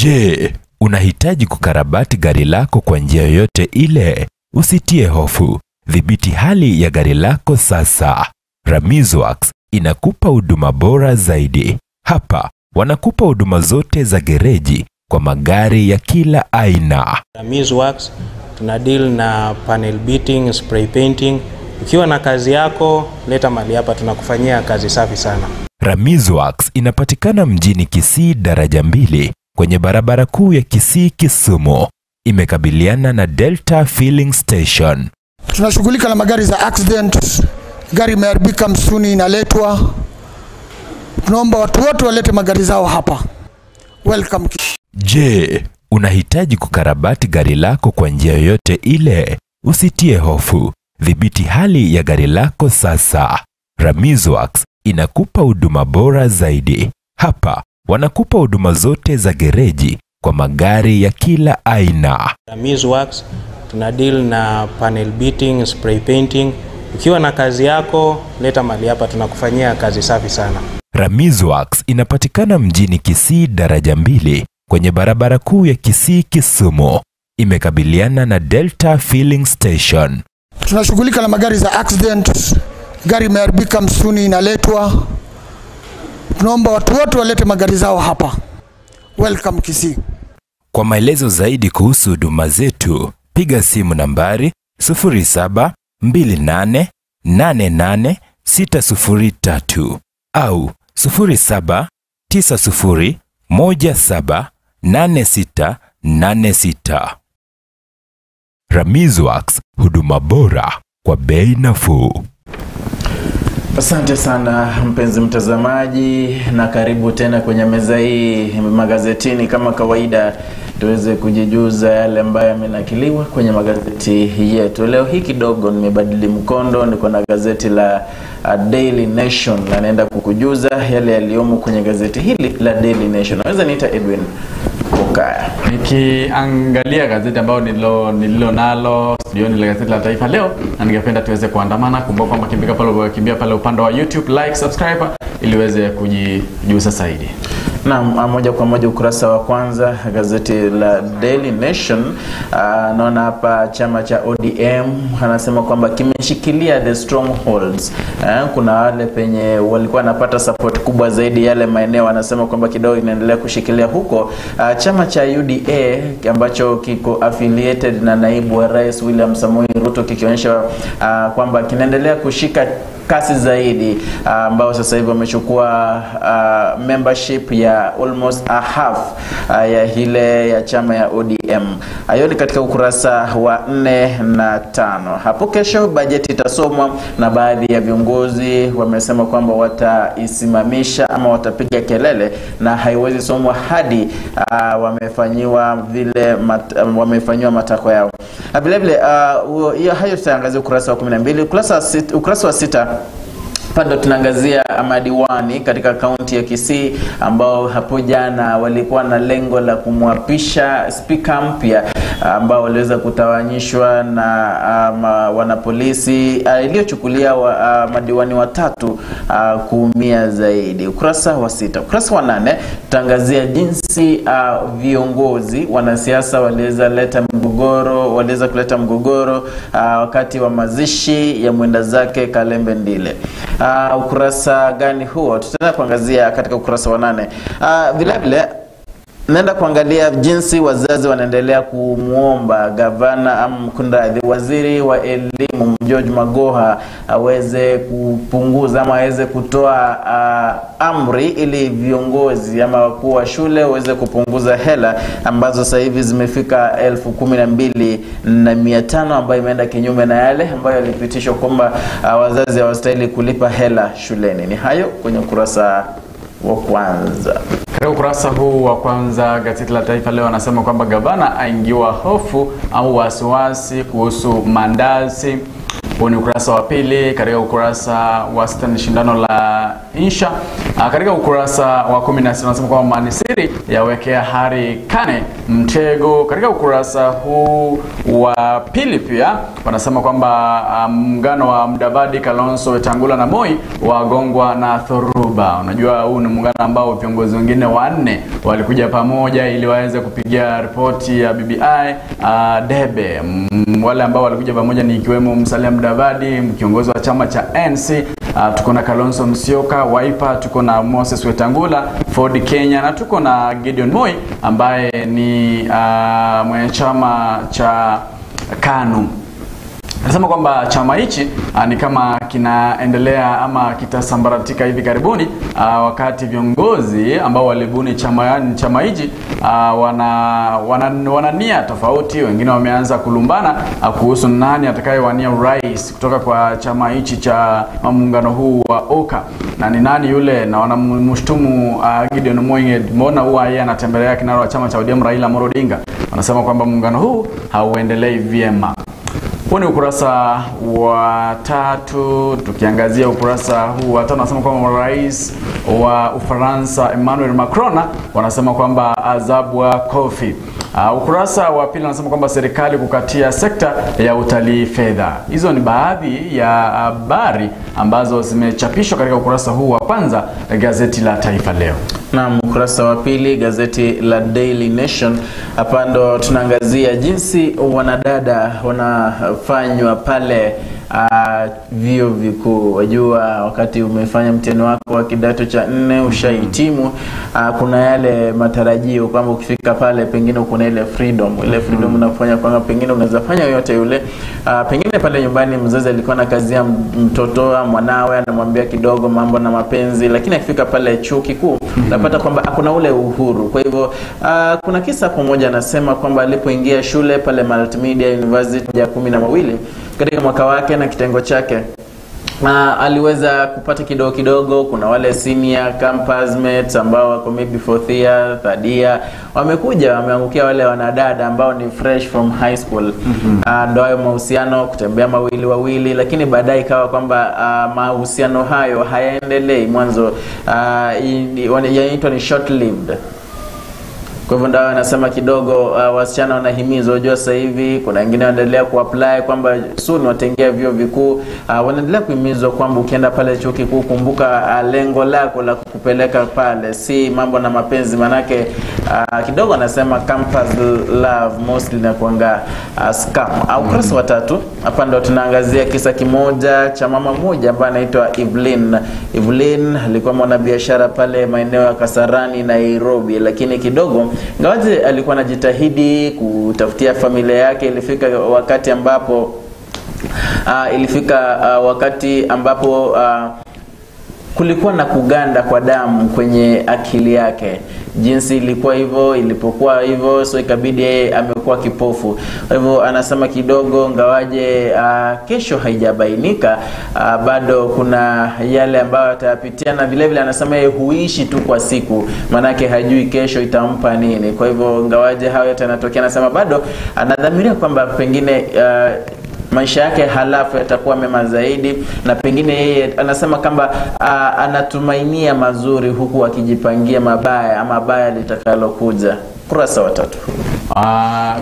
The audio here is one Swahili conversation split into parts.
Je, unahitaji kukarabati gari lako kwa njia yoyote ile? Usitie hofu. Dhibiti hali ya gari lako sasa. Ramizworks inakupa huduma bora zaidi. Hapa wanakupa huduma zote za gereji kwa magari ya kila aina. Ramizworks tuna deal na panel beating, spray painting. Ukiwa na kazi yako, leta mali hapa, tunakufanyia kazi safi sana. Ramizworks inapatikana mjini Kisii daraja 2 kwenye barabara kuu ya Kisii Kisumu. Imekabiliana na Delta Filling Station. Tunashughulika na magari za accident, gari imeharibika msuni inaletwa. Tunaomba watu wote walete magari zao hapa. Welcome. Je, unahitaji kukarabati gari lako kwa njia yoyote ile? Usitie hofu. Dhibiti hali ya gari lako sasa. Ramizworks inakupa huduma bora zaidi. Hapa wanakupa huduma zote za gereji kwa magari ya kila aina. Ramizworks tuna deal na panel beating, spray painting. Ukiwa na kazi yako, leta mali hapa, tunakufanyia kazi safi sana. Ramizworks inapatikana mjini Kisii daraja 2 kwenye barabara kuu ya Kisii Kisumu. Imekabiliana na Delta Filling Station. Tunashughulika na magari za accident, gari imeharibika msuni inaletwa. Tunaomba watu wote walete magari zao hapa. Welcome Kisii. Kwa maelezo zaidi kuhusu huduma zetu, piga simu nambari 0728888603 au 0790178686. Ramizworks, huduma bora kwa bei nafuu. Asante sana mpenzi mtazamaji, na karibu tena kwenye meza hii magazetini. Kama kawaida tuweze kujijuza yale ambayo yamenakiliwa kwenye magazeti yetu. Leo hii kidogo nimebadili mkondo, niko na gazeti la Daily Nation na naenda kukujuza yale yaliyomo kwenye gazeti hili la Daily Nation. Naweza niita Edwin Okaya. Nikiangalia gazeti ambayo nililo nalo studioni la gazeti la Taifa Leo, na ningependa tuweze kuandamana. Kumbuka kwamba kimbia pale upande wa YouTube, like, subscribe ili uweze kujijuza zaidi. Na moja kwa moja ukurasa wa kwanza gazeti la Daily Nation, naona hapa chama cha ODM anasema kwamba kimeshikilia the strongholds. Kuna wale penye walikuwa wanapata support kubwa zaidi yale maeneo, anasema kwamba kidogo inaendelea kushikilia huko. Chama cha UDA ambacho kiko affiliated na naibu wa rais William Samoei Ruto kikionyesha kwamba kinaendelea kushika kasi zaidi, ambao sasa hivi wamechukua membership ya almost a half ya ile ya chama ya ODM. Hayo ni katika ukurasa wa 4 na 5. Hapo kesho bajeti itasomwa na baadhi ya viongozi wamesema kwamba wataisimamisha ama watapiga kelele na haiwezi somwa hadi wamefanyiwa vile wamefanyiwa matakwa yao. Na vile vile hayo tutaangazia ukurasa wa 12, ukurasa wa 6 bado tunaangazia madiwani katika kaunti ya Kisii ambao hapo jana walikuwa na lengo la kumwapisha spika mpya ambao waliweza kutawanyishwa na wanapolisi iliyochukulia madiwani watatu kuumia zaidi. Ukurasa wa 6. Ukurasa wa 8 tutaangazia jinsi viongozi wanasiasa waliweza kuleta mgogoro wakati wa mazishi ya mwenda zake Kalembe Ndile. Ukurasa gani huo? Tutaenda kuangazia katika ukurasa wa 8. Vile vile naenda kuangalia jinsi wazazi wanaendelea kumuomba gavana amkundadhi waziri wa elimu George Magoha aweze kupunguza ama aweze kutoa amri ili viongozi ama wakuu wa shule waweze kupunguza hela ambazo sasa hivi zimefika 12,500 ambayo imeenda kinyume na yale ambayo yalipitishwa kwamba wazazi hawastahili kulipa hela shuleni. Ni hayo kwenye ukurasa wa kwanza. Katika ukurasa huu wa kwanza gazeti la Taifa Leo anasema kwamba gavana aingiwa hofu au wasiwasi kuhusu mandazi. Huu ni ukurasa wa pili. Katika ukurasa wa 6 ni shindano la insha Katika ukurasa wa 16 wanasema kwamba Man City yawekea Harry Kane mtego. Katika ukurasa huu wa pili pia wanasema kwamba muungano wa Mudavadi, Kalonzo, Wetangula na Moi wagongwa na thoruba. Unajua huu ni muungano ambao viongozi wengine wanne walikuja pamoja ili waweze kupigia ripoti ya BBI debe. Wale ambao walikuja pamoja ni ikiwemo Musalia Mudavadi, kiongozi wa chama cha NC, tuko na Kalonzo Musyoka Wiper, tuko na Moses Wetangula Ford Kenya, na tuko na Gideon Moi ambaye ni mwenye chama cha KANU. Anasema kwamba chama hichi ni kama kinaendelea ama kitasambaratika hivi karibuni, wakati viongozi ambao walibuni chama hichi wana nia tofauti. Wengine wameanza kulumbana kuhusu nani atakayewania urais kutoka kwa chama hichi cha muungano huu wa OKA, na ni nani yule, na wanamshtumu Gideon Moi, mbona huwa yeye anatembelea kinara wa chama cha ODM Raila Amolo Odinga. Wanasema kwamba muungano huu hauendelei vyema. Huu ni ukurasa wa 3. Tukiangazia ukurasa huu wa 5, wanasema kwamba rais wa Ufaransa Emmanuel Macron wanasema kwamba azabwa kofi. Ukurasa wa pili wanasema kwamba serikali kukatia sekta ya utalii fedha. Hizo ni baadhi ya habari ambazo zimechapishwa katika ukurasa huu wa kwanza gazeti la Taifa Leo. Na ukurasa wa pili gazeti la Daily Nation, hapa ndo tunaangazia jinsi wanadada wanafanywa pale vyuo vikuu. Wajua wakati umefanya mtihani wako wa kidato cha 4 ushahitimu, kuna yale matarajio kwamba ukifika pale pengine kuna ile freedom, ile freedom unafanya kwamba pengine unaweza fanya yote yule. Pengine pale nyumbani mzazi alikuwa na kazi ya mtoto mwanawe, anamwambia kidogo mambo na mapenzi, lakini akifika pale chuo kikuu unapata kwamba hakuna ule uhuru. Kwa hivyo kuna kisa pamoja anasema kwamba alipoingia shule pale Multimedia University ya 12 katika mwaka wake na kitengo chake, aliweza kupata kidogo kidogo. Kuna wale senior campus mates ambao wako maybe fourth year, third year, wamekuja wameangukia wale wanadada ambao ni fresh from high school. Ndio hayo mahusiano, kutembea mawili wawili, lakini baadaye ikawa kwamba mahusiano hayo hayaendelei. Mwanzo yanaitwa ni short lived. Kwa hivyo ndio anasema kidogo wasichana wanahimizwa. Unajua sasa hivi kuna wengine wanaendelea kuapply kwamba soon wataingia vyuo vikuu. Wanaendelea kuhimizwa kwamba ukienda pale chuo kikuu kumbuka lengo lako la kukupeleka pale si mambo na mapenzi, manake kidogo anasema campus love mostly na kuanga scam. Au ukurasa wa 3 hapa ndo tunaangazia kisa kimoja cha mama mmoja ambaye anaitwa Evelyn. Evelyn alikuwa mwanabiashara pale maeneo ya Kasarani Nairobi, lakini kidogo ingawaje alikuwa anajitahidi kutafutia familia yake, ilifika wakati ambapo kulikuwa na kuganda kwa damu kwenye akili yake. Jinsi ilikuwa hivyo, ilipokuwa hivyo, so ikabidi yeye amekuwa kipofu. Kwa hivyo anasema kidogo ngawaje kesho haijabainika, bado kuna yale ambayo atayapitia, na vile vile anasema yeye huishi tu kwa siku, manake hajui kesho itampa nini. Kwa hivyo ngawaje hayo yote yanatokea, anasema bado anadhamiria kwamba pengine maisha yake halafu yatakuwa mema zaidi, na pengine yeye anasema kwamba anatumainia mazuri huku akijipangia mabaya ama baya litakalokuja. Kurasa wa 3.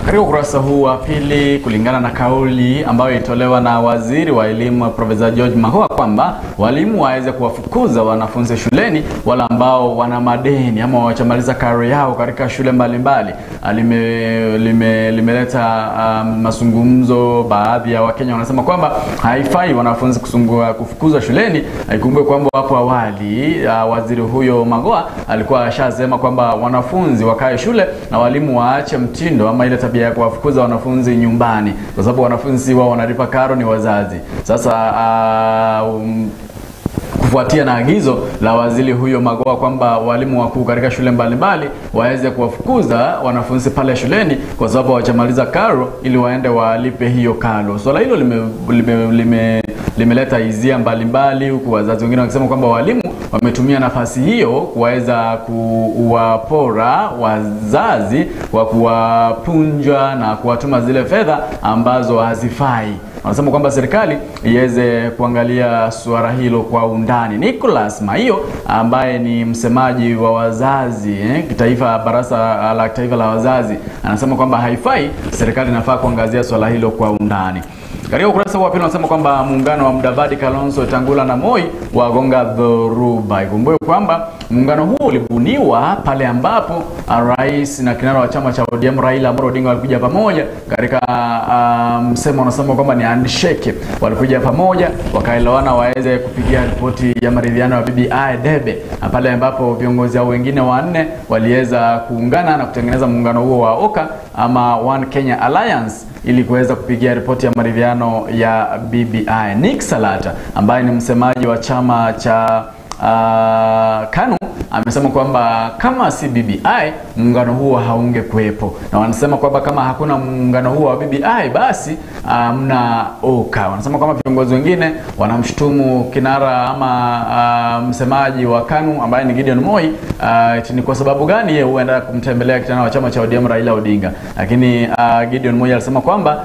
Katika ukurasa huu wa pili, kulingana na kauli ambayo itolewa na waziri wa elimu Profesa George Magoha kwamba walimu waweze kuwafukuza wanafunzi shuleni wala ambao wana madeni ama wachamaliza karo yao katika shule mbalimbali, limeleta mazungumzo. Baadhi ya Wakenya wanasema kwamba haifai wanafunzi kufukuzwa shuleni. Ikumbuke kwamba hapo awali waziri huyo Magoha alikuwa ashasema kwamba wanafunzi wakae shule na walimu waache mtindo ama ile tabia ya kuwafukuza wanafunzi nyumbani, kwa sababu wanafunzi wao wanalipa karo ni wazazi. Sasa kufuatia na agizo la waziri huyo Magoha kwamba walimu wakuu katika shule mbalimbali waweze kuwafukuza wanafunzi pale shuleni kwa sababu hawajamaliza karo ili waende walipe hiyo karo. Swala hilo limeleta hisia mbalimbali, huku wazazi wengine wakisema kwamba walimu wametumia nafasi hiyo kuweza kuwapora wazazi kwa kuwapunja na kuwatuma zile fedha ambazo hazifai. Wanasema kwamba serikali iweze kuangalia suala hilo kwa undani. Nicholas Maiyo ambaye ni msemaji wa wazazi kitaifa, baraza la taifa la wazazi, anasema kwamba haifai, serikali inafaa kuangazia swala hilo kwa undani. Katika ukurasa wa pili wanasema kwamba muungano wa Mudavadi, Kalonzo, Wetangula na Moi wagonga dhoruba. Ikumbuke kwamba muungano huo ulibuniwa pale ambapo rais na kinara wa chama cha ODM Raila Amolo Odinga walikuja pamoja katika msemo wanasema kwamba ni handshake. Walikuja pamoja wakaelewana waweze kupigia ripoti ya maridhiano ya BBI debe, pale ambapo viongozi hao wengine wanne waliweza kuungana na kutengeneza muungano huo wa OKA ama One Kenya Alliance ili kuweza kupigia ripoti ya maridhiano ya BBI. Nick Salata ambaye ni msemaji wa chama cha KANU amesema kwamba kama si BBI muungano huo haungekuwepo, na wanasema kwamba kama hakuna muungano huo wa BBI basi mna OKA. Wanasema kwamba viongozi wengine wanamshutumu kinara ama msemaji wa KANU ambaye ni Gideon Moi, ni kwa sababu gani yeye huenda kumtembelea kinara wa chama cha ODM Raila Odinga. Lakini Gideon Moi alisema kwamba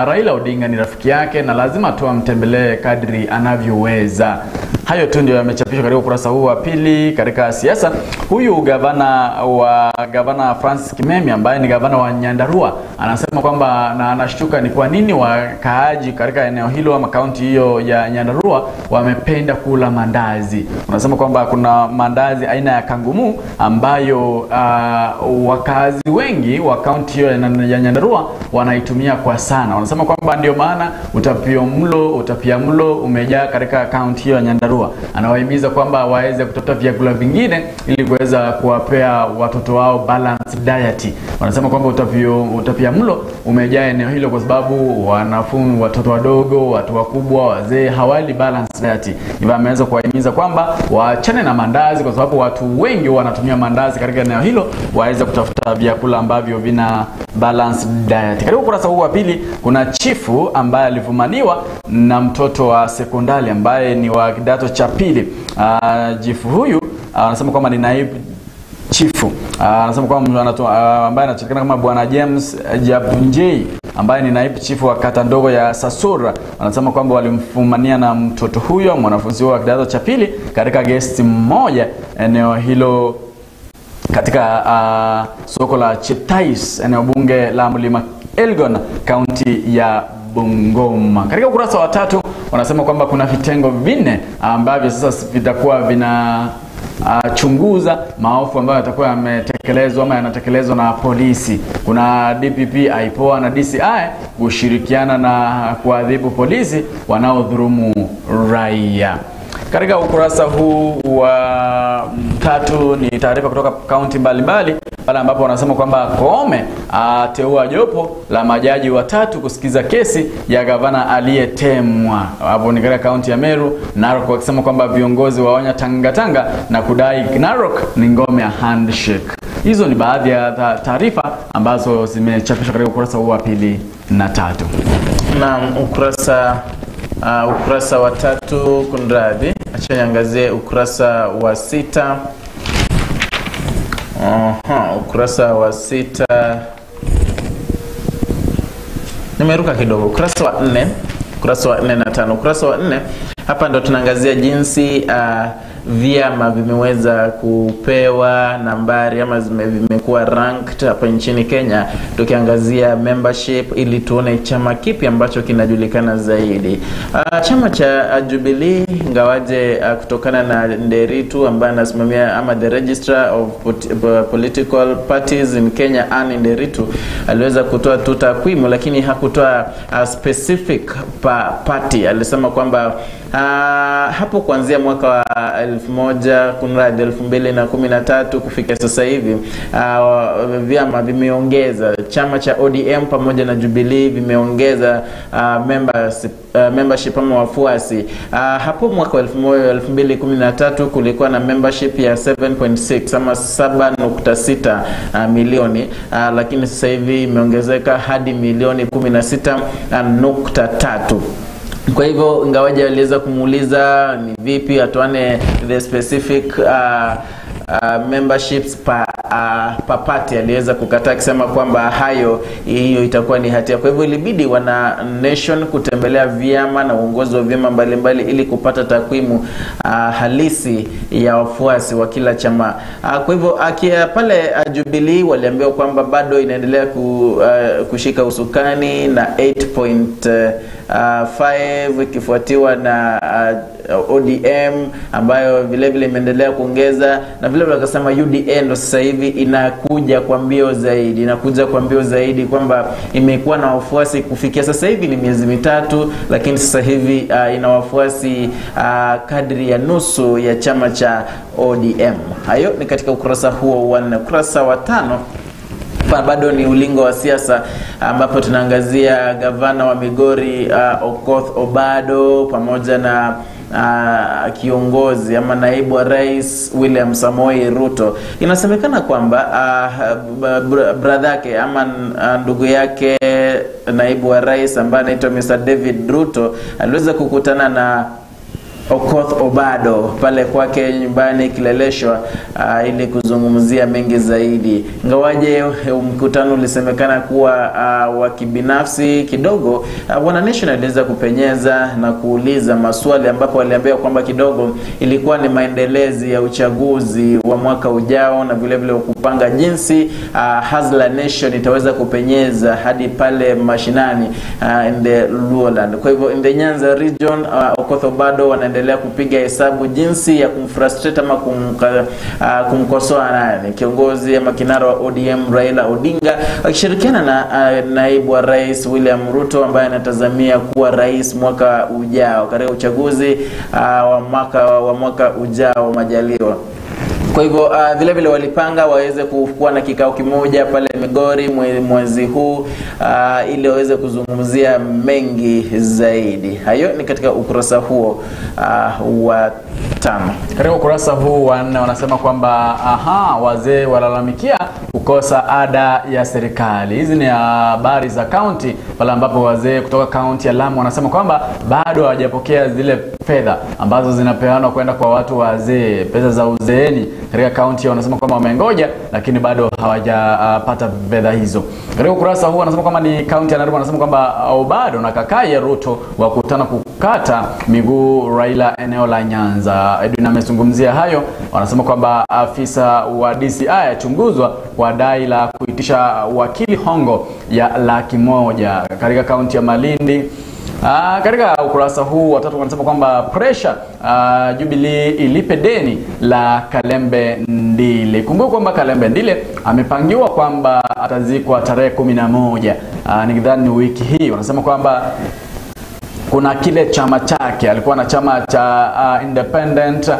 Raila Odinga ni rafiki yake na lazima tu amtembelee kadri anavyoweza. Hayo tu ndio yamechapishwa katika ukurasa huu wa pili. Katika siasa, huyu gavana Francis Kimemi ambaye ni gavana wa Nyandarua anasema kwamba na anashtuka ni kwa nini wakaaji katika eneo hilo ama kaunti hiyo ya Nyandarua wamependa kula mandazi. Anasema kwamba kuna mandazi aina ya kangumu ambayo wakazi wengi wa kaunti hiyo ya Nyandarua wanaitumia kwa sana. Wanasema kwamba ndio maana utapiamlo umejaa katika kaunti hiyo ya Nyandarua. Anawahimiza kwamba waweze kutafuta vyakula vingine ili kuweza kuwapea watoto wao balanced diet. Wanasema kwamba utapiamlo umejaa eneo hilo kwa sababu wanafunzi, watoto wadogo, watu wakubwa, wazee hawali balanced diet. Hivyo ameweza kuwahimiza kwamba waachane na mandazi kwa sababu watu wengi wanatumia mandazi katika eneo hilo, waweze kutafuta vyakula ambavyo vina balanced diet. Katika ukurasa huu wa pili kuna chifu ambaye alivumaniwa na mtoto wa sekondari ambaye ni wa kidato cha pili. Chifu huyu anasema kwamba ni naibu chifu. Anasema kwamba ambaye anajulikana kama Bwana James Jabunjei ambaye ni naibu chifu wa kata ndogo ya Sasura. Anasema kwamba walimfumania na mtoto huyo mwanafunzi wa kidato cha pili katika guest mmoja eneo hilo katika soko la Cheptais, eneo bunge la Mlima Elgon, kaunti ya Bungoma. Katika ukurasa wa tatu wanasema kwamba kuna vitengo vinne ambavyo sasa vitakuwa vina chunguza maovu ambayo yatakuwa yametekelezwa ama yanatekelezwa na polisi. Kuna DPP, IPOA na DCI kushirikiana na kuadhibu polisi wanaodhulumu raia. Katika ukurasa huu wa tatu ni taarifa kutoka kaunti mbalimbali pale ambapo wanasema kwamba Koome ateua jopo la majaji watatu kusikiza kesi ya gavana aliyetemwa. Hapo ni katika kaunti ya Meru. Narok wakisema kwamba viongozi waonya tangatanga na kudai Narok ni ngome ya handshake. Hizo ni baadhi ya taarifa ambazo zimechapishwa katika ukurasa huu wa pili na tatu. Na ukurasa wa tatu, kunradhi, acha niangazie ukurasa wa sita. Ukurasa wa sita, nimeruka kidogo. Ukurasa wa 4, ukurasa wa 4 na 5. Ukurasa wa 4 hapa ndo tunaangazia jinsi vyama vimeweza kupewa nambari ama vimekuwa ranked hapa nchini Kenya, tukiangazia membership ili tuone chama kipi ambacho kinajulikana zaidi. Chama cha Jubilee, ingawaje kutokana na Nderitu ambaye anasimamia ama the registrar of political parties in Kenya, Anne Nderitu, aliweza kutoa tu takwimu lakini hakutoa specific party. Alisema kwamba hapo kuanzia mwaka wa 2013 kufika sasa hivi vyama vimeongeza, chama cha ODM pamoja na Jubilee vimeongeza membership ama wafuasi. Hapo mwaka 2013 kulikuwa na membership ya 7.6 ama 7.6 milioni, lakini sasa hivi imeongezeka hadi milioni 16.3. Kwa hivyo ingawaje waliweza kumuuliza ni vipi atuane the specific memberships per party. Aliweza kukataa akisema kwamba hiyo itakuwa ni hatia. Kwa hivyo ilibidi wana Nation kutembelea vyama na uongozi wa vyama mbalimbali ili kupata takwimu halisi ya wafuasi wa kila chama. Kwa hivyo pale Jubilee waliambiwa kwamba bado inaendelea kushika usukani na 8.5 ikifuatiwa na ODM ambayo vile vile imeendelea kuongeza, na vile vile wakasema UDA ndo sasa hivi inakuja kwa mbio zaidi, kwamba imekuwa na wafuasi kufikia sasa hivi ni miezi mitatu, lakini sasa hivi ina wafuasi kadri ya nusu ya chama cha ODM. Hayo ni katika ukurasa huo wa 4. Ukurasa wa 5 bado ni ulingo wa siasa, ambapo tunaangazia gavana wa Migori Okoth Obado pamoja na kiongozi ama naibu wa rais William Samoei Ruto. Inasemekana kwamba brother yake ama ndugu yake naibu wa rais ambaye anaitwa Mr. David Ruto aliweza kukutana na Okoth Obado pale kwake nyumbani Kileleshwa ili kuzungumzia mengi zaidi. Ingawaje mkutano ulisemekana kuwa wa kibinafsi kidogo, wana Nation aliweza kupenyeza na kuuliza maswali, ambapo waliambiwa kwamba kidogo ilikuwa ni maendelezi ya uchaguzi wa mwaka ujao na vile vile kupanga jinsi Hustler Nation itaweza kupenyeza hadi pale mashinani in the Luoland. Kwa hivyo in the Nyanza region, Okoth Obado wanaendelea kupiga hesabu jinsi ya kumfrustrate ama kumkosoa nani kiongozi ama kinara wa ODM Raila Odinga, akishirikiana na naibu wa rais William Ruto ambaye anatazamia kuwa rais mwaka ujao katika uchaguzi wa mwaka ujao majaliwa. Kwa hivyo vile vile walipanga waweze kuwa na kikao kimoja pale Migori mwezi huu ili waweze kuzungumzia mengi zaidi. Hayo ni katika ukurasa huo wa 5. Katika ukurasa huu wa 4 wanasema kwamba wazee walalamikia kukosa ada ya serikali. Hizi ni habari za county, pale ambapo wazee kutoka county ya Lamu wanasema kwamba bado hawajapokea zile fedha ambazo zinapeanwa kwenda kwa watu wazee, pesa za uzeeni katika county. Wanasema kwamba wamengoja lakini bado hawajapata fedha hizo. Katika ukurasa huu wanasema kwamba ni county ya Nairobi, wanasema kwamba Obado na kakaye Ruto wakutana kukata miguu Raila eneo la Nyanza. Edwin amezungumzia hayo. Wanasema kwamba afisa wa DCI achunguzwa kwa dai la kuitisha wakili hongo ya 100,000 katika kaunti ya Malindi. Katika ukurasa huu watatu wanasema kwamba pressure Jubilee ilipe deni la Kalembe Ndile. Kumbuka kwamba Kalembe Ndile amepangiwa kwamba atazikwa tarehe 11. Nikidhani wiki hii. Wanasema kwamba kuna kile chama chake, alikuwa na chama cha Independent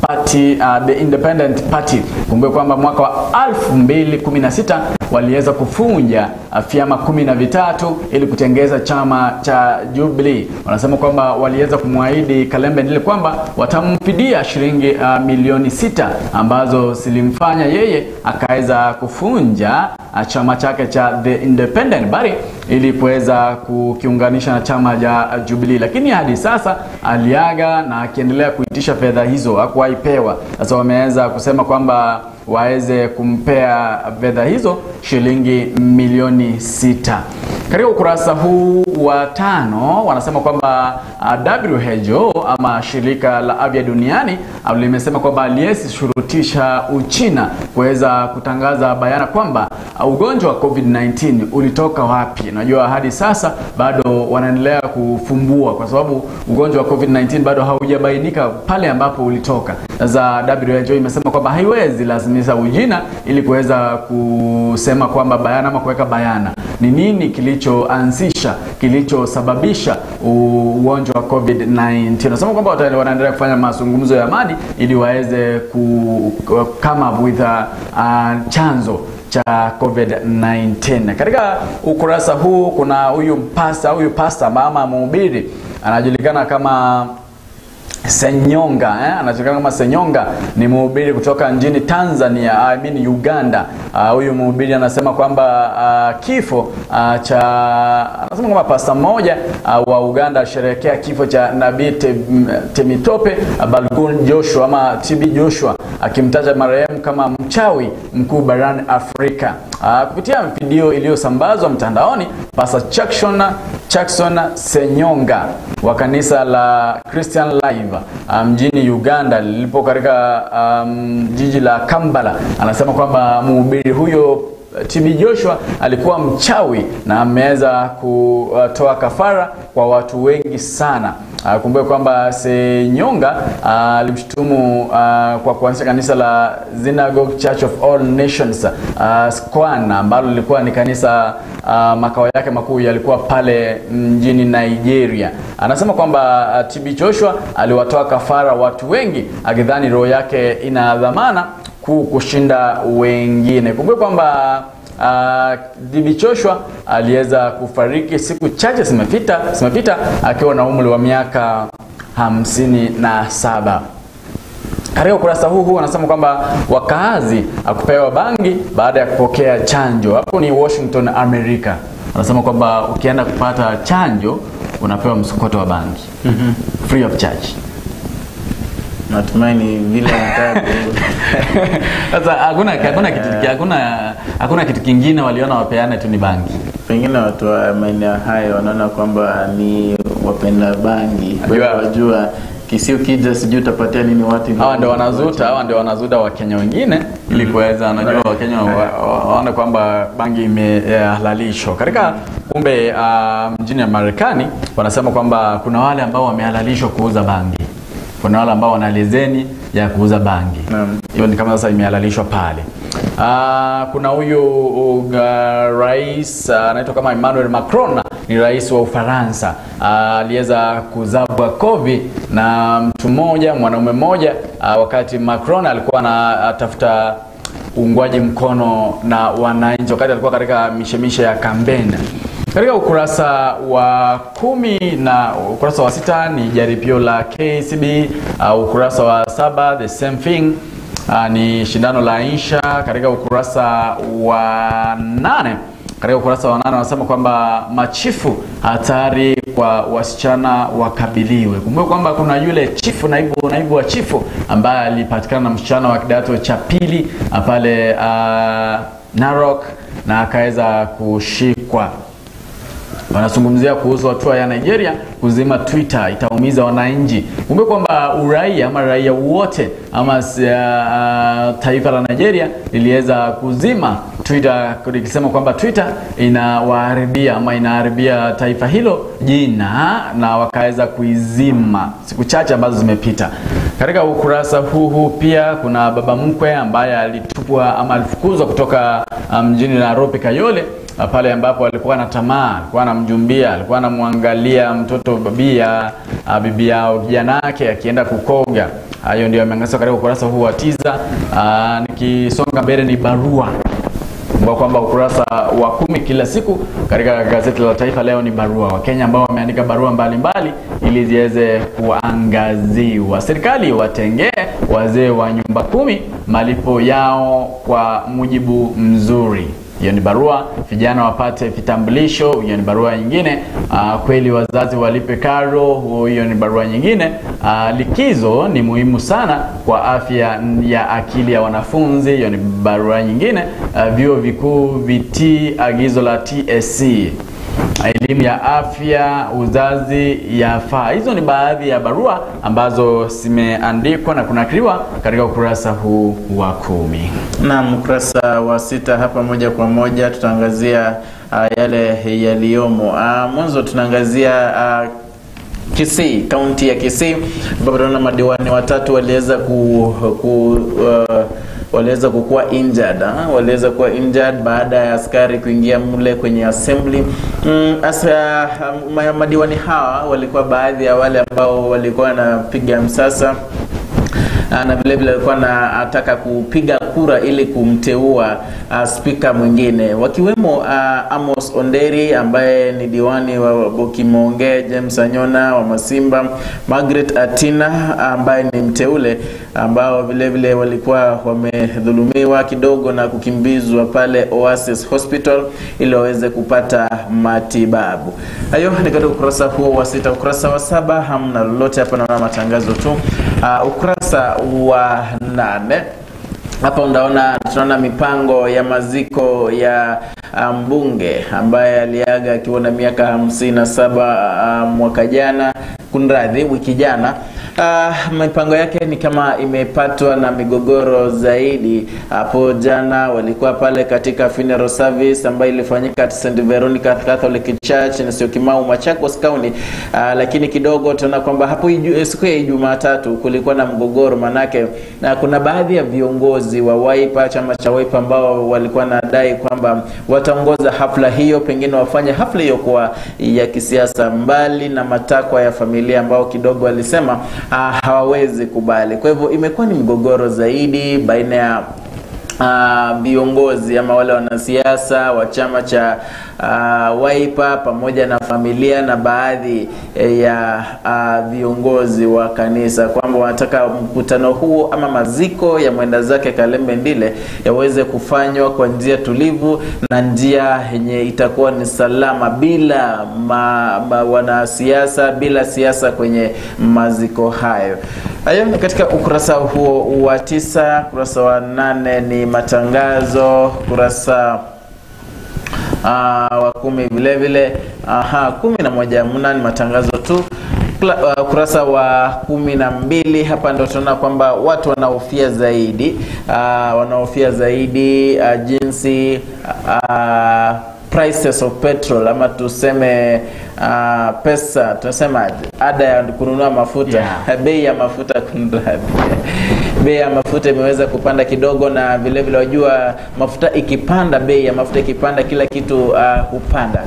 Party, the Independent Party. Kumbuka kwamba mwaka wa 2016 waliweza kufunja vyama 13 ili kutengeza chama cha Jubilee. Wanasema kwamba waliweza kumwahidi Kalembe Ndile kwamba watamfidia shilingi milioni 6 ambazo zilimfanya yeye akaweza kufunja chama chake cha The Independent Party ili kuweza kukiunganisha na chama cha Jubilee. Lakini hadi sasa aliaga na akiendelea kuitisha fedha hizo, hakuwahi pewa. Sasa wameweza kusema kwamba waweze kumpea fedha hizo shilingi milioni 6. Katika ukurasa huu wa 5 wanasema kwamba WHO ama shirika la afya duniani limesema kwamba aliyeshurutisha Uchina kuweza kutangaza bayana kwamba ugonjwa wa COVID-19 ulitoka wapi. Unajua hadi sasa bado wanaendelea kufumbua kwa sababu ugonjwa wa COVID-19 bado haujabainika pale ambapo ulitoka. Sasa WHO imesema kwamba haiwezi lazimisha Uchina ili kuweza kusema kwamba bayana ama kuweka bayana ni nini kilichoanzisha, kilichosababisha ugonjwa wa COVID-19. Nasema kwamba wanaendelea kufanya mazungumzo ya amani ili waweze ku come up with a chanzo cha COVID-19. Katika ukurasa huu kuna huyu pasta mama mhubiri anajulikana kama Senyonga, anajulikana kama Senyonga, ni mhubiri kutoka nchini Tanzania, I mean Uganda. Huyu mhubiri anasema kwamba kifo cha, anasema kwamba pasta mmoja wa Uganda alisherehekea kifo cha Nabii Temitope Balogun Joshua ama TB Joshua, akimtaja marehemu kama mchawi mkuu barani Afrika. Kupitia video iliyosambazwa mtandaoni, Pastor Jackson Senyonga wa kanisa la Christian Live mjini Uganda lilipo katika jiji la Kampala, anasema kwamba mhubiri huyo TB Joshua alikuwa mchawi na ameweza kutoa kafara kwa watu wengi sana. Kumbuka kwamba Senyonga alimshutumu kwa kuanzisha kanisa la Synagogue Church of All Nations, SCOAN, ambalo lilikuwa ni kanisa, makao yake makuu yalikuwa pale mjini Nigeria. Anasema kwamba TB Joshua aliwatoa kafara watu wengi akidhani roho yake ina dhamana kuu kushinda wengine. Kumbuka kwamba TB Joshua aliweza kufariki siku chache zimepita akiwa na umri wa miaka 57. Katika ukurasa huu anasema kwamba wakaazi akupewa bangi baada ya kupokea chanjo. Hapo ni Washington, Amerika. Anasema kwamba ukienda kupata chanjo unapewa msokoto wa bangi. Free of charge. Natumaini vile nataka. Sasa hakuna kitu kingine waliona wapeane tu ni bangi. Pengine watu wa maeneo hayo wanaona kwamba ni wapenda bangi. Wajua Kisii ukija sijui utapatia nini watu. Hawa ndio wanazuta wa Kenya wengine ili kuweza, anajua wa Kenya waone kwamba bangi imehalalishwa. Katika kumbe mjini ya Marekani wanasema kwamba kuna wale ambao wamehalalishwa kuuza bangi. Kuna wale ambao wana leseni ya kuuza bangi. Hiyo ni kama sasa imehalalishwa pale. Kuna huyu rais anaitwa kama Emmanuel Macron, ni rais wa Ufaransa. Aliweza kuzabwa kovi na mtu mmoja, mwanaume mmoja, wakati Macron alikuwa anatafuta uungwaji mkono na wananchi wakati alikuwa katika mishemishe ya kampeni. Katika ukurasa wa 10 na ukurasa wa 6 ni jaribio la KCB. Ukurasa wa 7 the same thing, ni shindano la insha. Katika ukurasa wa 8, katika ukurasa wa 8 wanasema kwamba machifu hatari kwa wasichana wakabiliwe. Kumbuka kwamba kuna yule chifu, naibu wa chifu ambaye alipatikana na msichana wa kidato cha pili pale Narok na akaweza kushikwa. Wanazungumzia kuhusu hatua ya Nigeria kuzima Twitter itaumiza wananchi. Kumbuka kwamba uraia ama raia wote ama taifa la Nigeria liliweza kuzima Twitter likisema kwamba Twitter inawaharibia ama inaharibia taifa hilo jina, na wakaweza kuizima siku chache ambazo zimepita. Katika ukurasa huu pia kuna baba mkwe ambaye alitupwa ama alifukuzwa kutoka mjini Nairobi Kayole, pale ambapo alikuwa na tamaa, alikuwa anamjumbia, alikuwa anamwangalia mtoto bibi yao kijana yake akienda kukoga. Hayo ndio yameangazwa katika ukurasa huu wa 9. Nikisonga mbele ni barua. Kumbuka kwamba ukurasa wa 10 kila siku katika gazeti la Taifa Leo ni barua. Wakenya ambao wameandika barua mbalimbali ili ziweze kuangaziwa. Serikali watengee wazee wa nyumba 10 malipo yao kwa mujibu mzuri. Hiyo ni barua. Vijana wapate vitambulisho, hiyo ni barua nyingine. Kweli wazazi walipe karo, hiyo ni barua nyingine. Likizo ni muhimu sana kwa afya ya akili ya wanafunzi, hiyo ni barua nyingine. Vyuo vikuu vitii agizo la TSC. Elimu ya afya uzazi yafaa. Hizo ni baadhi ya barua ambazo zimeandikwa na kunakiliwa katika ukurasa huu wa 10. Na ukurasa wa 6 hapa moja kwa moja tutaangazia yale yaliyomo. Mwanzo tunaangazia Kisii, kaunti ya Kisii, ambapo tunaona madiwani watatu waliweza waliweza kukuwa injured, waliweza kuwa injured baada ya askari kuingia mle kwenye assembly. Madiwani hawa walikuwa baadhi ya wale ambao walikuwa wanapiga msasa na vile vile walikuwa wanataka kupiga kura ili kumteua spika mwingine, wakiwemo Amos Onderi ambaye ni diwani wa Bokimonge, James Anyona wa Masimba, Margaret Atina ambaye ni mteule, ambao vile vile walikuwa wamedhulumiwa kidogo na kukimbizwa pale Oasis Hospital ili waweze kupata matibabu. Hayo ni katika ukurasa huo wa 6. Ukurasa wa 7 hamna lolote hapa, naona matangazo tu. Ukurasa wa 8 hapa unaona, tunaona mipango ya maziko ya mbunge ambaye aliaga akiwa na miaka 57 mwaka jana, kunradhi, wiki jana. Mipango yake ni kama imepatwa na migogoro zaidi. Hapo jana walikuwa pale katika funeral service ambayo ilifanyika at St Veronica Catholic Church na Syokimau, Machakos County. Lakini kidogo tunaona kwamba hapo siku ya Jumatatu kulikuwa na mgogoro, manake na kuna baadhi ya viongozi wa Wiper, chama cha Wiper, ambao walikuwa nadai kwamba wataongoza hafla hiyo, pengine wafanye hafla hiyo kwa ya kisiasa, mbali na matakwa ya familia ambao kidogo walisema hawawezi kubali. Kwa hivyo imekuwa ni mgogoro zaidi baina ya viongozi ama wale wanasiasa wa chama cha Wiper pamoja na familia na baadhi ya viongozi wa kanisa, kwamba wanataka mkutano huo ama maziko ya mwenda zake Kalembe Ndile yaweze kufanywa kwa njia tulivu na njia yenye itakuwa ni salama, bila wanasiasa, bila siasa kwenye maziko hayo. Hayo ni katika ukurasa huo wa 9. Ukurasa wa 8 ni matangazo. Ukurasa wa 10 vile vile, 11 mna ni matangazo tu. Ukurasa wa 12 hapa ndo tunaona kwamba watu wanahofia zaidi, jinsi prices of petrol, ama tuseme pesa, tunasema ada ya kununua mafuta, yeah. Bei ya mafuta, kunradhi, bei ya mafuta imeweza kupanda kidogo, na vile vile wajua mafuta ikipanda, bei ya mafuta ikipanda, kila kitu hupanda.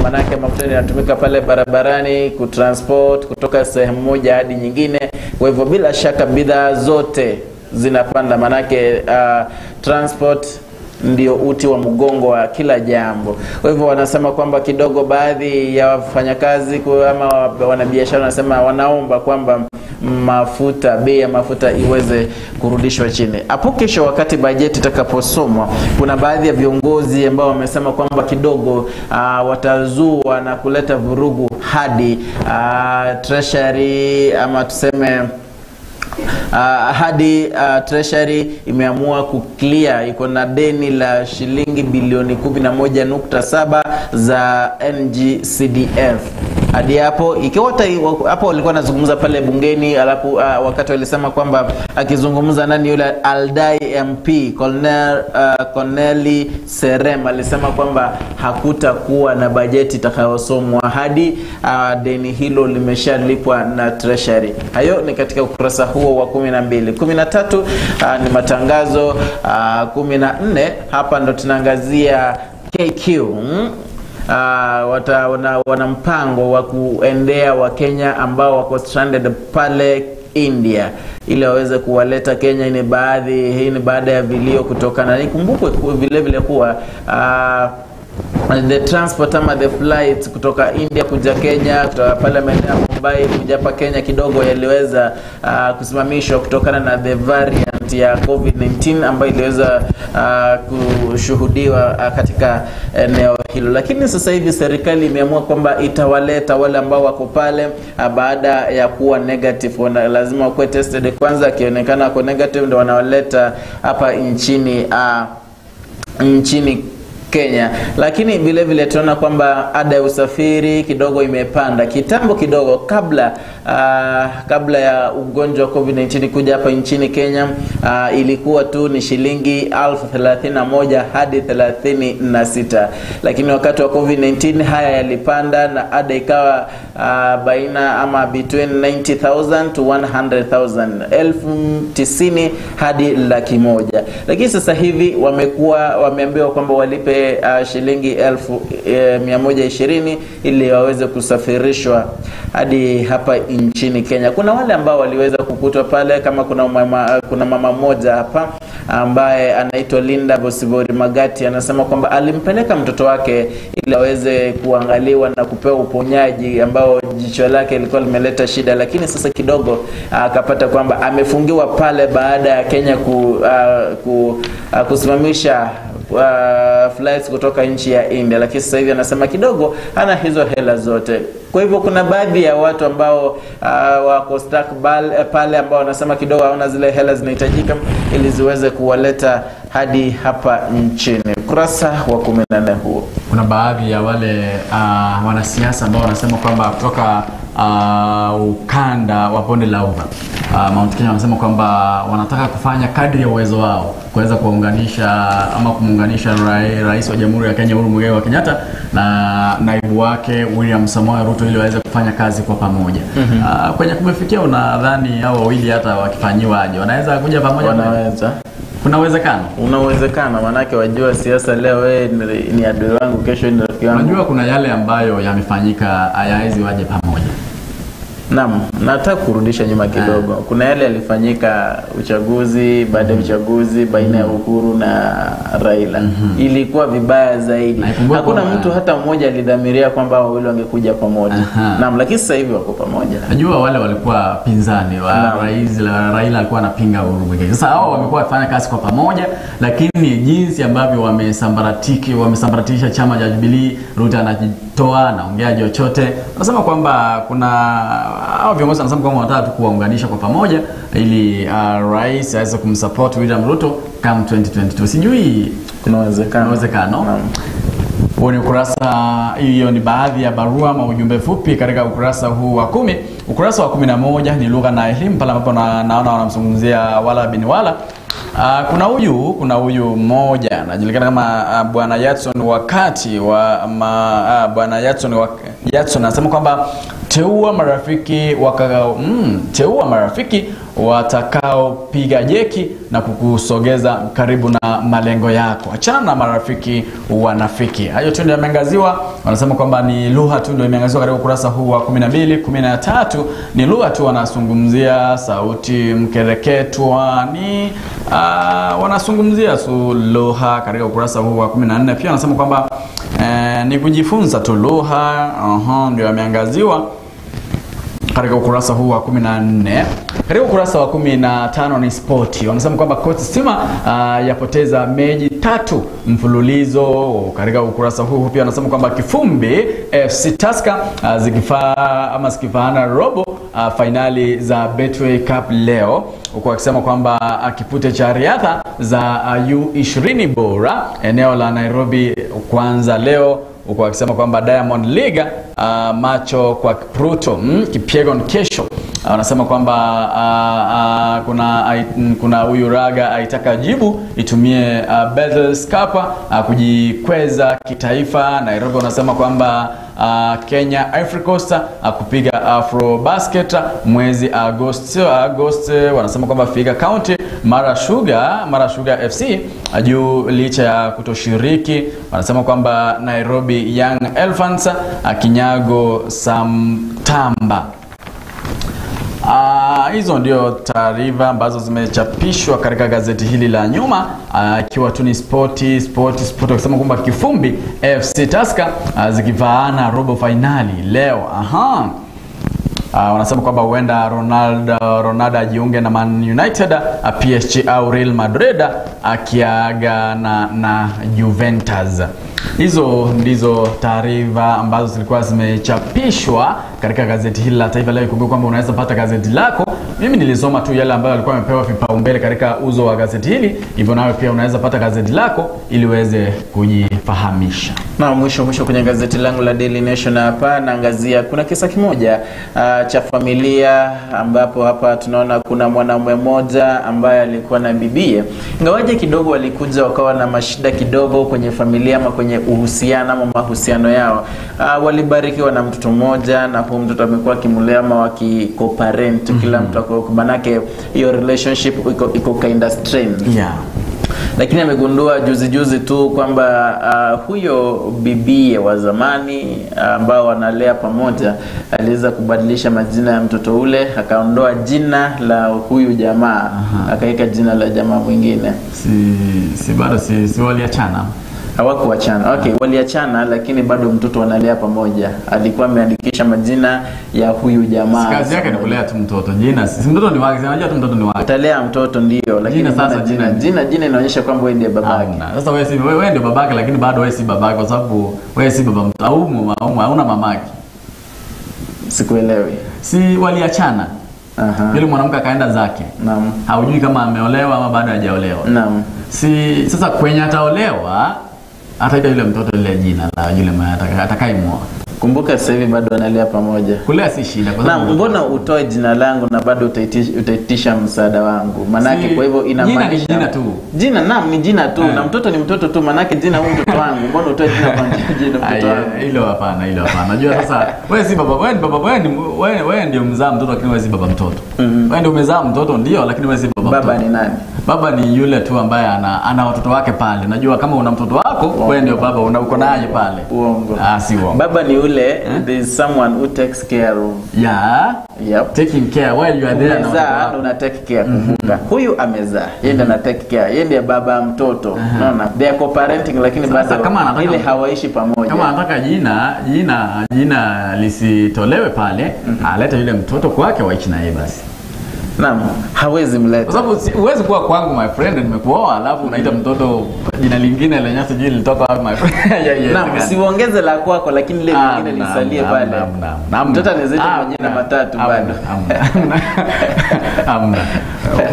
Manake mafuta yanatumika pale barabarani kutransport kutoka sehemu moja hadi nyingine. Kwa hivyo bila shaka bidhaa zote zinapanda, manake transport ndio uti wa mgongo wa kila jambo. Kwa hivyo wanasema kwamba kidogo baadhi ya wafanyakazi ama wanabiashara wanasema wanaomba kwamba mafuta, bei ya mafuta iweze kurudishwa chini. Hapo kesho wakati bajeti itakaposomwa, kuna baadhi ya viongozi ambao wamesema kwamba kidogo watazua na kuleta vurugu hadi treasury, ama tuseme hadi treasury imeamua kuclear, iko na deni la shilingi bilioni 11.7 za NGCDF. Hadi hapo ikiwa hapo walikuwa wanazungumza pale bungeni, alafu wakati walisema kwamba akizungumza nani yule Aldai MP Corneli Serem alisema kwamba hakutakuwa na bajeti itakayosomwa hadi deni hilo limeshalipwa na treasury. Hayo ni katika ukurasa huo wa 12. 13 ni matangazo. 14 hapa ndo tunaangazia KQ. Wana mpango wa kuendea wa Kenya ambao wako stranded pale India ili waweze kuwaleta Kenya. Hii ni baada ya vilio kutokana, nikumbukwe vile vile kuwa the transport ama the flight kutoka India kuja Kenya, kutoka pale maeneo ya Mumbai kuja hapa Kenya kidogo yaliweza kusimamishwa kutokana na the variant ya COVID-19 ambayo iliweza kushuhudiwa katika eneo hilo. Lakini sasa hivi serikali imeamua kwamba itawaleta wale ambao wako pale baada ya kuwa negative. Lazima wakuwe tested kwanza, akionekana wako negative ndio wanawaleta hapa nchini Kenya. Lakini vile vile tunaona kwamba ada ya usafiri kidogo imepanda kitambo kidogo kabla ya ugonjwa wa COVID-19 kuja hapa nchini Kenya. Ilikuwa tu ni shilingi 31,000 hadi 36, lakini wakati wa COVID-19 haya yalipanda na ada ikawa baina ama between 90,000 to 100,000, 90,000 hadi 100,000. Lakini sasa hivi wameambiwa kwamba walipe walipe shilingi 120 ili waweze kusafirishwa hadi hapa nchini Kenya. Kuna wale ambao waliweza kukutwa pale, kama kuna mama mmoja hapa ambaye anaitwa Linda Bosibori Magati, anasema kwamba alimpeleka mtoto wake ili aweze kuangaliwa na kupewa uponyaji ambao jicho lake lilikuwa limeleta shida, lakini sasa kidogo akapata kwamba amefungiwa pale baada ya Kenya kusimamisha flights kutoka nchi ya India, lakini sasa hivi anasema kidogo hana hizo hela zote. Kwa hivyo kuna baadhi ya watu ambao wako stuck pale ambao wanasema kidogo hawana zile hela zinahitajika ili ziweze kuwaleta hadi hapa nchini. Kurasa wa 14 huo. Kuna baadhi ya wale wanasiasa ambao wanasema kwamba kutoka ukanda wa bonde la Ufa, Mount Kenya, wanasema kwamba wanataka kufanya kadri ya uwezo wao kuweza kuunganisha ama kumuunganisha rais wa Jamhuri ya Kenya Uhuru Muigai wa Kenyatta na naibu wake William Samoei Ruto ili waweze kufanya kazi kwa pamoja. Kwenye kumefikia, unadhani hao wawili hata wakifanyiwa aje wanaweza kuja pamoja? Wanaweza. Kuna uwezekano? Una uwezekano, manake wajua siasa leo wewe ni adui wangu, kesho ni rafiki wangu. Unajua kuna yale ambayo yamefanyika hayawezi waje pamoja. Naam, nataka kurudisha nyuma kidogo. Kuna yale yalifanyika uchaguzi, baada ya uchaguzi baina ya Uhuru na Raila. Ilikuwa vibaya zaidi. Hakuna mtu hata mmoja alidhamiria kwamba wawili wangekuja pamoja. Naam, lakini sasa hivi wako pamoja. Najua wale walikuwa pinzani wa rais, Raila alikuwa anapinga Uhuru Muigai. Sasa hao wamekuwa wakifanya kazi kwa pamoja, lakini jinsi ambavyo wamesambaratisha chama cha Jubilee, Ruto anajitoa, anaongea chochote. Wanasema kwamba kuna hao viongozi wanasema kwamba wanataka tu kuwaunganisha kwa pamoja ili rais aweze kumsupport William Ruto come 2022. Sijui kuna uwezekano. Huo ni ukurasa, hiyo ni baadhi ya barua ama ujumbe fupi katika ukurasa huu wa 10. Ukurasa wa 11 ni lugha na elimu, pale ambapo naona wanamzungumzia Wala bin Wala. Kuna huyu mmoja anajulikana kama Bwana Yatson wakati wa Bwana Yatson Yatson anasema kwamba teua marafiki watakaopiga jeki na kukusogeza karibu na malengo yako. Achana na marafiki wanafiki. Hayo tu ndio yameangaziwa. Wanasema kwamba ni lugha tu ndio imeangaziwa katika ukurasa huu wa 12, 13 ni lugha tu wanazungumzia, sauti mkereketwa ni wanazungumzia tu lugha katika ukurasa huu wa 14. Pia wanasema kwamba ni kujifunza tu lugha, ndio yameangaziwa katika ukurasa huu wa 14. Katika ukurasa wa 15 ni spoti. Wanasema kwamba Coach Stima yapoteza mechi 3 mfululizo. Katika ukurasa huu pia wanasema kwamba Kifumbi FC Tusker zikifaana robo finali za Betway Cup leo, huku akisema kwamba kipute cha riadha za U20 bora eneo la Nairobi kwanza leo, huku akisema kwamba Diamond League macho kwa Kipruto, Kipyegon kesho. Wanasema kwamba kuna huyu Raga aitaka jibu itumie Bethel Cup kujikweza kitaifa. Nairobi wanasema kwamba Kenya Ivory Coast kupiga Afro Basket mwezi Agosti. Wanasema kwamba Figa County Mara Sugar FC juu licha ya kutoshiriki. Wanasema kwamba Nairobi Young Elephants kinyago Samtamba. Hizo ndio taarifa ambazo zimechapishwa katika gazeti hili la nyuma, ikiwa tu ni spoti wakisema kwamba Kifumbi FC Tusker zikivaana robo finali leo. Wanasema kwamba huenda Ronaldo ajiunge na Man United, PSG au Real Madrid akiaga na Juventus. Hizo ndizo taarifa ambazo zilikuwa zimechapishwa katika gazeti hili la Taifa Leo. Kumbuka kwamba unaweza pata gazeti lako. Mimi nilisoma tu yale ambayo yalikuwa yamepewa vipaumbele katika uzo wa gazeti hili, hivyo nawe pia unaweza pata gazeti lako ili uweze kujifahamisha. Na mwisho kwenye gazeti langu la Daily Nation hapa naangazia kuna kisa kimoja cha familia ambapo hapa tunaona kuna mwanamume mmoja ambaye alikuwa na bibie. Ingawaje kidogo walikuja wakawa na mashida kidogo kwenye familia ama kwenye uhusiano ama mahusiano yao. Walibarikiwa na mtoto mmoja, na huyo mtoto amekuwa akimlea ama wakikoparent, kila mtu akao, manake hiyo relationship iko kind of strained. Yeah. Lakini amegundua juzi juzi tu kwamba huyo bibie wa zamani ambao wanalea pamoja aliweza kubadilisha majina ya mtoto ule, akaondoa jina la huyu jamaa, akaweka jina la jamaa mwingine. Si bado si waliachana? Hawakuachana. Okay, waliachana lakini bado mtoto wanalea pamoja. Alikuwa ameandikisha majina ya huyu jamaa. Kazi yake ni kulea tu mtoto. Jina si mtoto ni wake, unajua tu mtoto ni wake. Utalea mtoto ndio, lakini jina sasa jina inaonyesha kwamba wewe ndiye babake. Sasa wewe si wewe ndio babake, lakini bado wewe si babake kwa sababu wewe si baba mtoto au hauna mamake. Sikuelewi. Si waliachana. Yule mwanamke akaenda zake. Naam. Haujui kama ameolewa ama bado hajaolewa. Naam. Si sasa kwenye ataolewa ataita yule mtoto ile jina la yule atakayemuoa. Kumbuka sasa hivi bado analea pamoja. Kulea si shida kwa sababu mbona utoe jina langu na bado utaitisha msaada wangu? Manake kwa hivyo inamaanisha jina ni jina tu. Jina naam ni jina tu na mtoto ni mtoto tu, manake jina huyu mtoto wangu. Mbona utoe jina kwa jina mtoto wangu? Hilo hapana, hilo hapana. Najua sasa wewe si baba, wewe ni baba, wewe ndio mzaa mtoto lakini wewe si baba mtoto. Wewe ndio umezaa mtoto ndio, lakini wewe si baba mtoto. Baba ni nani? Baba ni yule tu ambaye ana watoto wake pale. Najua kama una mtoto wako, wewe ndio baba, una uko naye pale. Uongo. Ah, si uongo. Baba ni yule, there is someone who takes care of. Yeah. Yep. Taking care while you are there. Umezaa na una take care. Kumbuka. Huyu amezaa, yeye ndiye ana take care, yeye ndiye baba mtoto. Unaona? They are co-parenting lakini bado ile hawaishi pamoja. Kama anataka jina lisitolewe pale, alete yule mtoto kwake waishi naye basi. Naam, hawezi mleta. Kwa sababu huwezi kuwa kwangu my friend nimekuoa alafu unaita mtoto jina lingine lenye sijui lilitoka wapi my friend. Naam, siuongeze la kwako lakini ile lingine lisalie pale. Mtoto anaweza majina matatu bado. Amna.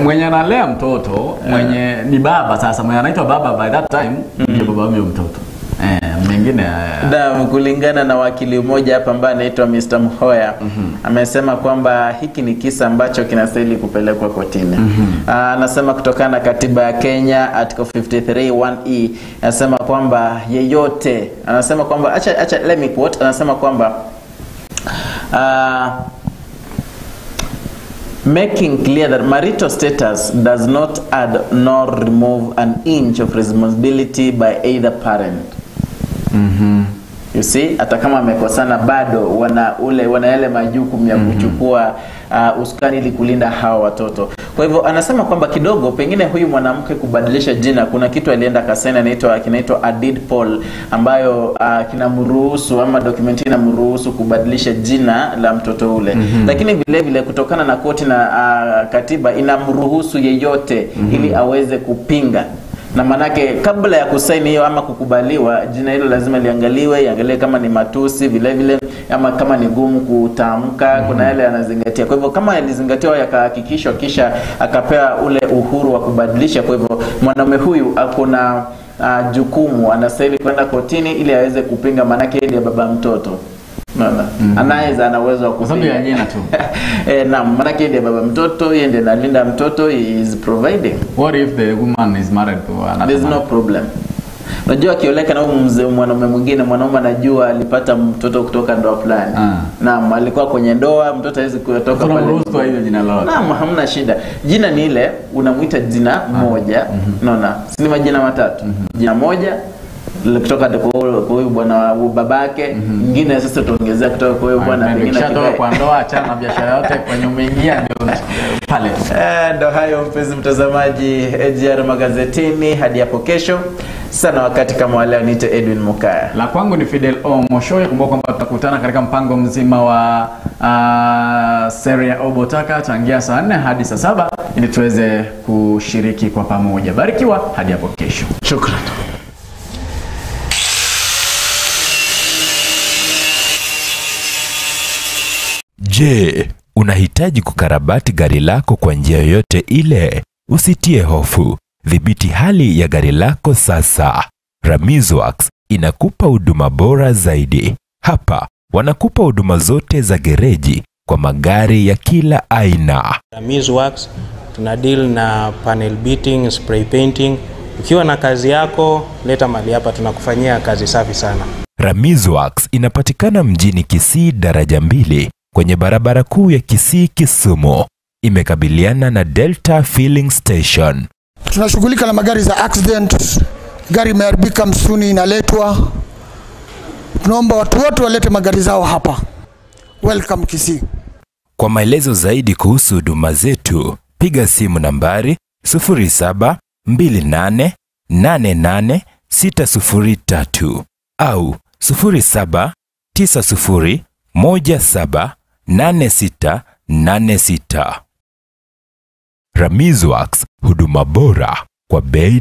Mwenye analea mtoto, mwenye ni baba sasa, mwenye anaitwa baba by that time ndio baba huyo mtoto. Mengine Naam, kulingana na wakili mmoja hapa ambaye anaitwa Mr. Mhoya, amesema kwamba hiki ni kisa ambacho kinastahili kupelekwa kotini. Anasema kutokana na katiba ya Kenya article 53 1E anasema kwamba yeyote, anasema kwamba acha let me quote, anasema kwamba making clear that marital status does not add nor remove an inch of responsibility by either parent. You see, hata kama amekosana bado wana yale majukumu ya kuchukua usukani ili kulinda hawa watoto. Kwa hivyo anasema kwamba kidogo pengine huyu mwanamke kubadilisha jina, kuna kitu alienda kasaini kinaitwa a deed poll ambayo kinamruhusu ama dokumenti inamruhusu kubadilisha jina la mtoto ule. Lakini vile vile kutokana na koti na katiba inamruhusu yeyote ili aweze kupinga. Na manake kabla ya kusaini hiyo ama kukubaliwa, jina hilo lazima liangaliwe, iangaliwe kama ni matusi vile vile ama kama ni gumu kutamka, kuna yale yanazingatia. Kwa hivyo kama yalizingatiwa yakahakikishwa kisha akapewa ule uhuru wa kubadilisha. Kwa hivyo mwanaume huyu akona jukumu, anastahili kwenda kotini ili aweze kupinga, manake yeye ndiye baba mtoto. Unaona? Anaweza, ana uwezo wa kupinga. Kwa jina tu. Naam, manake ndiye baba mtoto, yeye ndiye analinda mtoto, he is providing. What if the woman is married to another? There's no problem. Unajua akioleka na huyu mzee mwanaume mwingine, mwanaume anajua alipata mtoto kutoka ndoa fulani. Naam, alikuwa kwenye ndoa, mtoto hawezi kutoka pale. Unaruhusu hiyo jina lolote. Naam, hamna shida. Jina ni ile unamuita jina moja. Unaona? Si ni majina matatu. Jina moja kutoka kwa huyu bwana babake, mwingine sasa tuongezea kutoka kwa huyu bwana pengine kutoka kwa ndoa, achana na biashara yote kwenye umeingia ndio pale. Ndio hayo mpenzi mtazamaji, AGR magazetini hadi hapo kesho sana wakati kama wale. Niite Edwin Mukaya. La kwangu ni Fidel Omoshoye. Kumbuka kwamba tutakutana katika mpango mzima wa Seria Obotaka tangia saa 4 hadi saa 7 ili tuweze kushiriki kwa pamoja. Barikiwa hadi hapo kesho. Shukrani. Je, unahitaji kukarabati gari lako kwa njia yoyote ile? Usitie hofu. Dhibiti hali ya gari lako sasa. Ramizworks inakupa huduma bora zaidi. Hapa wanakupa huduma zote za gereji kwa magari ya kila aina. Ramizworks tuna deal na panel beating, spray painting. Ukiwa na kazi yako, leta mali hapa, tunakufanyia kazi safi sana. Ramizworks inapatikana mjini Kisii daraja 2 kwenye barabara kuu ya Kisii Kisumu. Imekabiliana na Delta Filling Station. Tunashughulika na magari za accident, gari imeharibika msuni inaletwa. Tunaomba watu wote walete magari zao hapa. Welcome Kisii. Kwa maelezo zaidi kuhusu huduma zetu, piga simu nambari 0728888603 au 0790178686. Ramiz Works, huduma bora kwa bei